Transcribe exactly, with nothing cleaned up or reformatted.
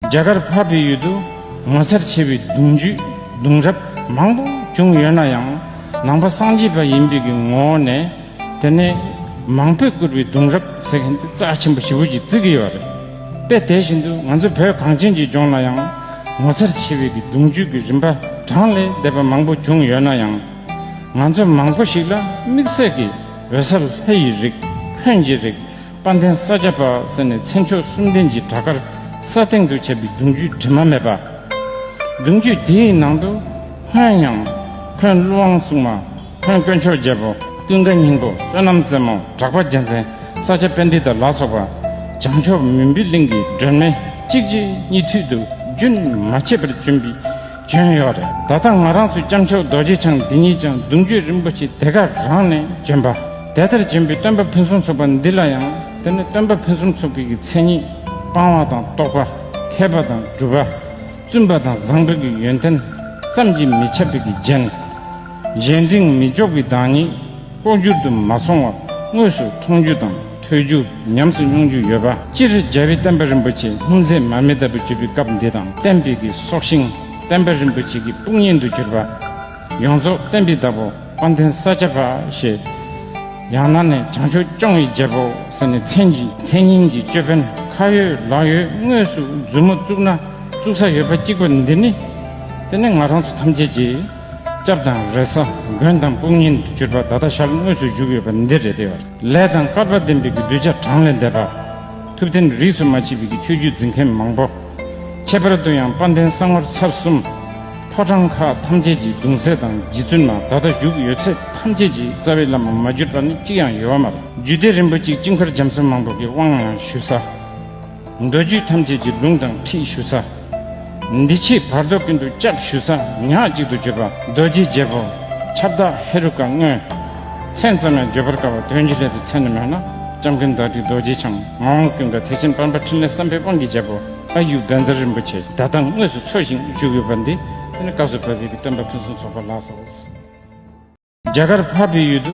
རྒྱ་གར་འཕགས་པའི་ཡུལ་དུ་ངོ་མཚར་ཆེ་བའི་གདུང་རྒྱུད་གདུང་རབས་མང་པོ་བྱུང་ཡོད་ན་ཡང་། ནང་པ་སངས་རྒྱས་པ་ཡིན་པའི་གི་ངོ་བོ་ནས། དེ་ནས་མང་པོས་བཀུར་བའི་གདུང་རབས་ཟེར་མཁན་དེ་རྩ་ཆེན་པོ་ཞེ་པོ་ཅིག་བརྩི་གི་ཡོད་རེད། དཔེ་དེ་བཞིན་དུ་ང་ཚོ་བོད་གངས་ཅན་གྱི་ལྗོངས་ལ་ཡང་ངོ་མཚར་ཆེ་བའི་གི་གདུང་རྒྱུད་ཀྱི་རིམ་པ་གྲངས་ལས་འདས་པ་མང་པོ་བྱུང་ཡོད་ན་ཡང་། ང་ཚོ་མང་པོ་ཞིག་ལ་དམིགས་བསལ་གྱི་འོད་གསལ་ལྷ་ཡི་རིགས། འོན་གྱི་རིགས། དཔལ་ལྡན་ས་སྐྱ་པ་ཟེར་ནས་མཚན་མཆོག་གསུམ་ལྡན་གྱི་གྲྭ་པར་ས་སྟེང་དུ་བྱས་པའི་གདུང་རྒྱུད་དྲི་མ་མེད་པ། གདུང་རྒྱུད་དེའི་ནང་དུ་སྔོན་ཡང་འཁོན་ཀླུ་དབང་སྲུང་མ། འཁོན་དཀོན་མཆོག་རྒྱལ་པོ། ཀུན་དགའ་སྙིང་པོ། བསོད་ནམས་རྩེ་མོ། གྲགས་པ་རྒྱལ་མཚན། ས་སྐྱ་པཎྜི་ཏ་ལ་སོགས་པ་བྱང་ཕྱོགས་མུན་པའི་གླིང་གི་སྒྲོན་མེ་གཅིག་རྗེས་གཉིས་མཐུད་དུ་རྒྱུན་མ་ཆད་པར་བྱོན་པའི་བྱོན་ཡོད་རེད། ད་ལྟ་ང་རང་ཚོའི་སྐྱབས་མཆོག་རྡོ་རྗེ་འཆང་འདི་ཉིད་ཀྱང་གདུང་རྒྱུད་རིན་པོ་ཆེ་དེ་ག་རང་ནས་བྱོན་པ། དེ་ལྟར་བྱོན་པའི་སྟོན་པ་ཕུན་སུམ་ཚོགས་པ་འདི་ལ་ཡང་། དེ་ནི་སྟོན་པ་ཕུན་སུམ་ཚོགས་པའི་གི་མཚན་ཉིད། སྤང་བ་དང་རྟོགས་པ། མཁས་པ་དང་གྲུབ་པ། བཙུན་པ་དང་བཟང་པོའི་གི་ཡོན་ཏན། བསམ་གྱིས་མི་ཁྱབ་པའི་གི་རྒྱན། གཞན་དྲིང་མི་འཇོག་པའི་བདག་ཉིད། ལྐོག་གྱུར་དུ་མ་སོང་བ། དངོས་སུ་མཐོང་རྒྱུ་དང་ཐོས་རྒྱུ། ཉམས་སུ་མྱོང་རྒྱུ་ཡོད་པ། སྤྱིར་རྒྱལ་བའི་བསྟན་པ་རིན་པོ་ཆེ་སྔོན་ཚེ་མ་མི་ལྟ་བུ་གྱུར་པའི་སྐབས་འདི་དང་། བསྟན་པའི་གི་སྲོག་ཤིང་བསྟན་པ་རིན་པོ་ཆེ་གི་དཔུང་གཉེན་དུ་གྱུར་པ། ཡོངས་རྫོགས་བསྟན་པའི་བདག་པོ་དཔལ་ལྡན་ས་སྐྱ་པ་ཞེས། ཡང་ན་ནི་བྱང་ཆུབ་སྐྱོང་བའི་རྒྱལ་པོ་ཟེར་ནས་མཚན་གྱི་མཚན་སྙན་གྱི་ཅོད་པན་ཁ་ཡོད་ལག་ཡོད་དངོས་སུ་མཛུབ་མོ་བཙུགས་ན་བཙུགས་ས་ཡོད་པ་གཅིག་པ་འདི་ནི། དེ་ནི་ང་རང་ཚོ་ཐམས་ཅད་ཀྱི་སྐྱབས་དང་རེ་ས། མགོན་དང་དཔུང་གཉེན་དུ་གྱུར་པ་ད་ལྟ་ཞལ་དངོས་སུ་བཞུགས་ཡོད་པ་འདི་རེད་དེ། ལས་དང་སྐལ་པ་ལྡན་པའི་གི་གདུལ་བྱ་གྲངས་ལས་འདས་པ། ཐུབ་བསྟན་རིས་སུ་མ་ཆད་པའི་གི་ཆོས་བརྒྱུད་འཛིན་མཁན་མང་པོ། ཁྱད་པར་དུ་ཡང་དཔལ་ལྡན་ས་ངོར་ཚར་གསུམ། ཕོ་བྲང་ཁག་ཐམས་ཅད་ཀྱི་གདུང་སྲས་དང་རྗེ་བཙུན་མ། ད་ལྟ་བཞུགས་ཡོད་ཚད་ཐམས་ཅད་ཀྱི་རྩ་བའི་བླ་མ་མ་གྱུར་པ་ནི་གཅིག་ཡང་ཡོད་པ་མ་རེད། རྒྱུད་སྡེ་རིན་པོ་ཆེ་དཀྱིལ་འཁོར་རྒྱ་མཚོ་མང་པོ་གི་དབང་ཡང་ཞུ་ས། མདོ་རྒྱུད་ཐམས་ཅད་ཀྱི་ལུང་དང་ཁྲིད་ཞུ་ས། འདི་ཕྱི་བར་དོ་ཀུན་ཏུ་སྐྱབས་ཞུ་ས་ཉག་གཅིག་ཏུ་གྱུར་པ་རྡོ་རྗེ་རྒྱལ་པོ་ཁྱབ་བདག་ཧེ་རུ་ཀ་དངོས། མཚན་ཙམ་ཡང་བརྗོད་པར་དཀའ་བ་དོན་གྱི་སླད་དུ་མཚན་ནི་མེད་ན། སྐྱབས་མགོན་བདག་ཁྲི་རྡོ་རྗེ་འཆང་། ངག་དབང་ཀུན་དགའ། ཐེག་ཆེན་དཔལ་འབར་འཕྲིན་ལས་བསམ་འཕེལ་དབང་གི་རྒྱལ་པོ། ཨ་ཡུ་བཛྲ་རིན་པོ་ཆེ་ད་ལྟ་དངོས་སུ་འཚོ་ཞིང་བཞུགས་ཡོད་པ་འདི། དེ་ནི་སྐབས་སུ་བབས་པའི་གི་སྟོན་པ་ཕུན་སུམ་ཚོགས་པ་ལགས་སོ། རྒྱ་གར་འཕགས་པའི་ཡུལ་དུ།